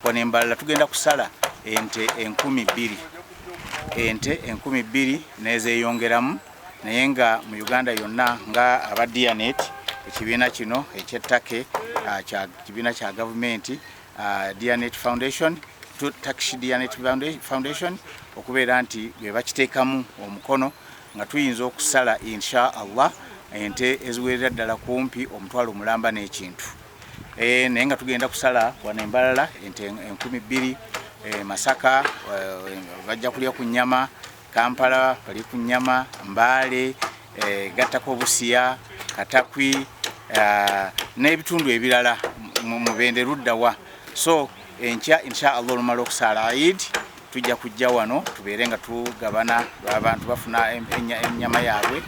Wano embalala tugenda kusala ente 2000, ente 2000 nezeyongeramu, naye nga mu Uganda yonna nga aba Diyanet, ekibiina kino ekyettake kya kibiina kya gavumenti, Diyanet Foundation, Turkish Diyanet Foundation, okubeera nti be bakiteekamu omukono, nga tuyinza okusala insha Allah ente eziwerera ddala kumpi 100,000 n'ekintu. Naye nga tugenda kusala wano embalala ente 2000. Masaka bajja kulya ku nnyama, Kampala bali ku nnyama, Mbaale, gattako Busiya, Katakwi n'ebitundu ebirala, Mubende luddawa. So enkya insha Allah olumala okusaala Eid, tujja kujja wano tubeere nga tugabana, abantu bafuna ennyama yaabwe.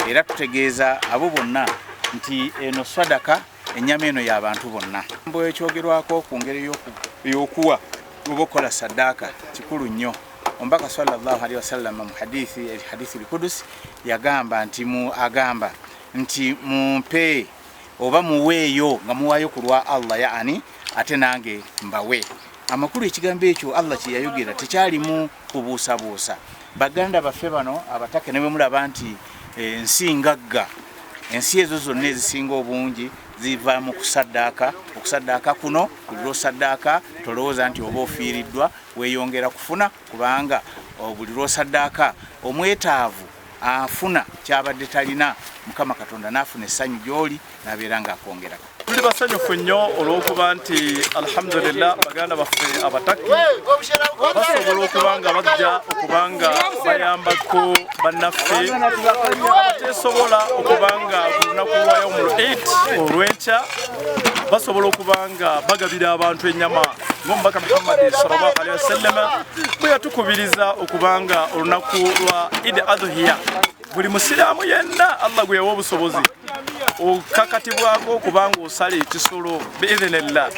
Era tutegeeza abo bonna nti eno sadaka, ennyama eno y'abantu bonna. Mbo ekyogerwako ku ngeri y'okuwa oba okukola saddaaka kikulu nnyo. Omubaka sallallahu alaihi wasallam mu hadithi, hadithi lkudus, yagamba nti mu agamba nti mumpe oba muweeyo nga muwaayo ku lwa Allah, yaani ate nange mbawe. Amakulu, ekigambo ekyo Allah kyeyayogera tekyalimu kubuusabuusa. Baganda baffe bano abatake, ne bwe mulaba nti ensi ngagga, ensi ezo zonna ezisinga obungi ziva mu kusaddaaka. Okusaddaaka kuno, buli lwosaddaaka tolowooza nti oba ofiiriddwa, weeyongera kufuna, kubanga buli lwosaddaaka omwetaavu afuna kyabadde talina, Mukama Katonda n'afuna essanyu gy'oli n'abeera ng'akwongerako. Tuli basanyufu nnyo olw'okuba nti alhamdulillah baganda baffe abataki basobola okuba nga bajja okuba nga bayambako bannaffe abateesobola, okuba nga ku lunaku lwa yaumul 8 olw'enkya basobola okuba nga bagabira abantu ennyama, ng'omubaka Muhammadi sallallahu alaihi wasallama bwe yatukubiriza okuba nga olunaku lwa Idi Adhiya buli musiraamu yenna Allah gwe yawa obusobozi okakatibwako okuba nga osala ekisolo biidhinillah.